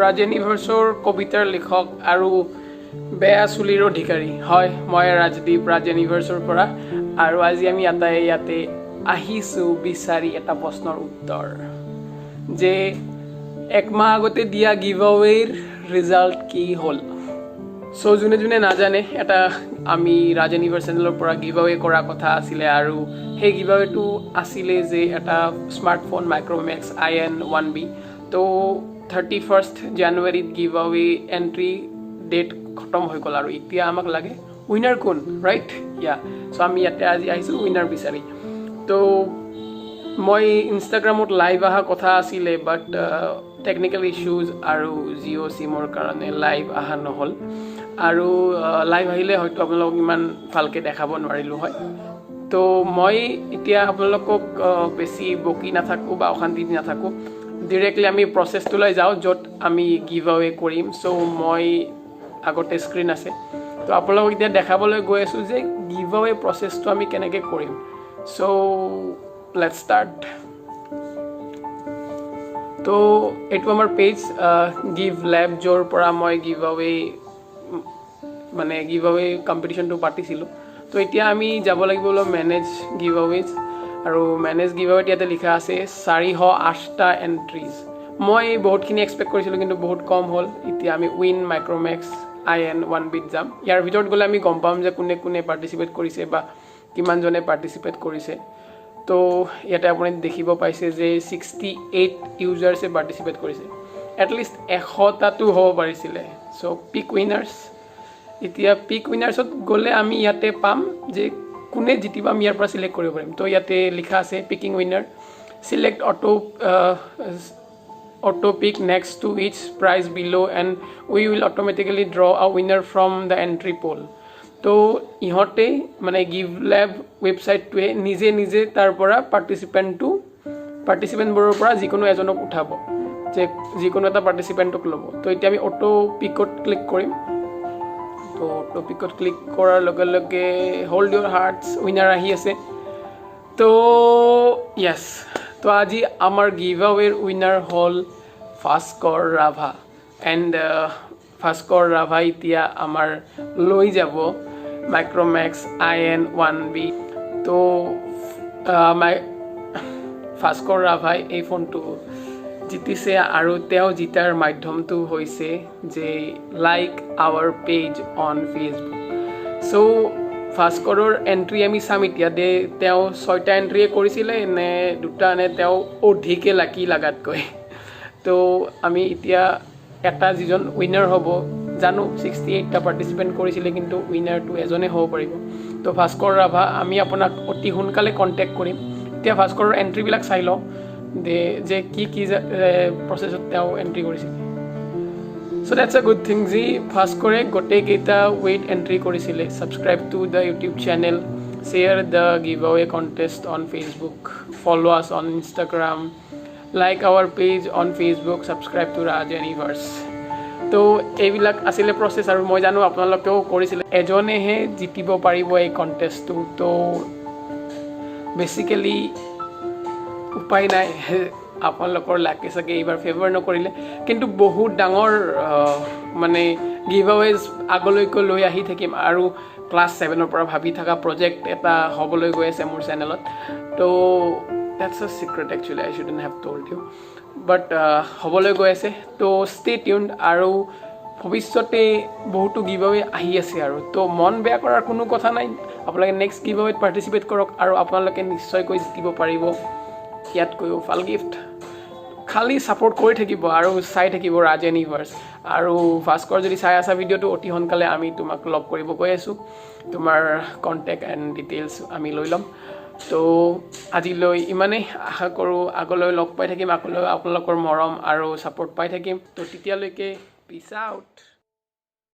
ৰাজ ইউনিভাৰ্চৰ কবিতাৰ লিখক আৰু বেয়া চুলিৰ অধিকাৰী। হয়, মই ৰাজদীপ, ৰাজ ইউনিভাৰ্চৰ পৰা। আৰু আজি আমি আটাই ইয়াতে আহিছোঁ বিচাৰি এটা প্ৰশ্নৰ উত্তৰ যে একমাহ আগতে দিয়া গিভ আৱেৰ ৰিজাল্ট কি হ'ল। চ' যোনে যোনে নাজানে, এটা আমি ৰাজ ইউনিভাৰ্চ চেনেলৰ পৰা গিভ আৱে কৰা কথা আছিলে আৰু সেই গিভ আৱেটো আছিলে যে এটা স্মাৰ্টফোন মাইক্ৰ'মেক্স আই এন 1 বি। তো 31 জানুৱাৰীত গিভ আৱে এণ্ট্ৰি ডেট খতম হৈ গ'ল আৰু এতিয়া আমাক লাগে উইনাৰ কোন, ৰাইট? ইয়া, চ' আমি ইয়াতে আজি আহিছোঁ উইনাৰ বিচাৰি। তো মই ইনষ্টাগ্ৰামত লাইভ অহা কথা আছিলে, বাট টেকনিকেল ইছ্যুজ আৰু জিঅ' চিমৰ কাৰণে লাইভ অহা নহ'ল। আৰু লাইভ আহিলে হয়তো আপোনালোকক ইমান ভালকৈ দেখাব নোৱাৰিলোঁ হয়। তো মই এতিয়া আপোনালোকক বেছি বকি নাথাকোঁ বা অশান্তি দি নাথাকোঁ। ডিৰেক্টলি আমি প্ৰচেছটোলৈ যাওঁ য'ত আমি গিভ আৱে কৰিম। চ' মই আগতে স্ক্ৰীণ আছে, তো আপোনালোকক এতিয়া দেখাবলৈ গৈ আছোঁ যে গিভ আৱে প্ৰচেছটো আমি কেনেকৈ কৰিম। চ' let's start. তো এইটো আমাৰ পেজ গিভ লেব, য'ৰ পৰা মই গিভ আৱে মানে গিভ আৱে কম্পিটিশ্যনটো পাতিছিলোঁ। তো এতিয়া আমি যাব লাগিব অলপ মেনেজ গিভ আৱেজ আৰু মেনেজ গিভ আৱেত ইয়াতে লিখা আছে 408টা এণ্ট্ৰিজ। মই বহুতখিনি এক্সপেক্ট কৰিছিলোঁ, কিন্তু বহুত কম হ'ল। এতিয়া আমি উইন মাইক্ৰ'মেক্স আই এন 1 বিত যাম। ইয়াৰ ভিতৰত গ'লে আমি গম পাম যে কোনে কোনে পাৰ্টিচিপেট কৰিছে বা কিমানজনে পাৰ্টিচিপেট কৰিছে। তো ইয়াতে আপুনি দেখিব পাইছে যে 68 ইউজাৰ্ছে পাৰ্টিচিপেট কৰিছে। এটলিষ্ট 100টাতো হ'ব পাৰিছিলে। চ' পিক উইনাৰ্ছ, এতিয়া পিক উইনাৰ্ছত গ'লে আমি ইয়াতে পাম যে কোনে জিতিব, আমি ইয়াৰ পৰা চিলেক্ট কৰিব পাৰিম। তো ইয়াতে লিখা আছে picking winner, select auto pick next to each prize below and we will automatically draw a winner from the entry pool. তো ইহঁতে মানে গিভ লেব ৱেবছাইটটোৱে নিজে নিজে তাৰ পৰা পাৰ্টিচিপেণ্টবোৰৰ পৰা যিকোনো এজনক উঠাব, যে যিকোনো এটা পাৰ্টিচিপেণ্টক ল'ব। তো এতিয়া আমি অটো পিকত ক্লিক কৰিম। তো অটো পিকত ক্লিক কৰাৰ লগে লগে, hold your hearts, winner আহি আছে। তো য়েছ, তো আজি আমাৰ গিভ আৱেৰ উইনাৰ হ'ল ভাস্কৰ ৰাভা। এণ্ড ভাস্কৰ ৰাভা এতিয়া আমাৰ লৈ যাব মাইক্ৰ'মেক্স আই এন 1 বি। তো ভাস্কৰ ৰাভাই এই ফোনটো জিতিছে আৰু তেওঁ জিতাৰ মাধ্যমটো হৈছে যে like our page on Facebook. So ভাস্কৰৰ এণ্ট্ৰি আমি চাম এতিয়া দে তেওঁ ছয়টা এণ্ট্ৰিয়ে কৰিছিলে নে দুটা নে তেওঁ অধিকে লাকি লাগাতকৈ। তো আমি এতিয়া এটা যিজন উইনাৰ হ'ব, জানো 68টা পাৰ্টিচিপেণ্ট কৰিছিলে, কিন্তু উইনাৰটো এজনে হ'ব পাৰিব। তো ভাস্কৰ ৰাভা, আমি আপোনাক অতি সোনকালে কণ্টেক্ট কৰিম। এতিয়া ভাস্কৰৰ এণ্ট্ৰিবিলাক চাই লওঁ দে যে কি কি প্ৰচেছত তেওঁ এণ্ট্ৰি কৰিছিল। So that's a good thing যি ভাস্কৰে গোটেইকেইটা ৱেত এণ্ট্ৰি কৰিছিলে: subscribe to the YouTube channel, share the giveaway contest on Facebook, follow us on Instagram, like our page on Facebook, subscribe to Raj Universe. তো এইবিলাক আছিলে process আৰু মই জানো আপোনালোকেও কৰিছিলে। এজনেহে জিতিব পাৰিব এই কণ্টেষ্টটো। তো বেচিকেলি উপায় নাই, আপোনালোকৰ লাকে চাগে এইবাৰ ফেভাৰ নকৰিলে। কিন্তু বহুত ডাঙৰ মানে গিভ আৱেজ আগলৈকে লৈ আহি থাকিম আৰু ক্লাছ 7ৰ পৰা ভাবি থকা প্ৰজেক্ট এটা হ'বলৈ গৈ আছে মোৰ চেনেলত। তো that's a secret actually, I shouldn't have told you, but হ'বলৈ গৈ আছে। তো ষ্টে টিউন আৰু ভৱিষ্যতে বহুতো গিভ আৱে আহি আছে আৰু তো মন বেয়া কৰাৰ কোনো কথা নাই। আপোনালোকে নেক্সট গিভ আৱেত পাৰ্টিচিপেট কৰক আৰু আপোনালোকে নিশ্চয়কৈ জিতিব পাৰিব ইয়াতকৈও ভাল গিফ্ট। খালি ছাপৰ্ট কৰি থাকিব আৰু চাই থাকিব ৰাজ ইউনিভাৰ্ছ। আৰু ভাস্কৰ, যদি চাই আছা ভিডিঅ'টো, অতি সোনকালে আমি তোমাক লগ কৰিব গৈ আছোঁ। তোমাৰ কণ্টেক্ট এণ্ড ডিটেইলছ আমি লৈ ল'ম। তো আজিলৈ ইমানেই। আশা কৰোঁ আগলৈ লগ পাই থাকিম, আগলৈ আপোনালোকৰ মৰম আৰু ছাপৰ্ট পাই থাকিম। তো তেতিয়ালৈকে পিচ আউট।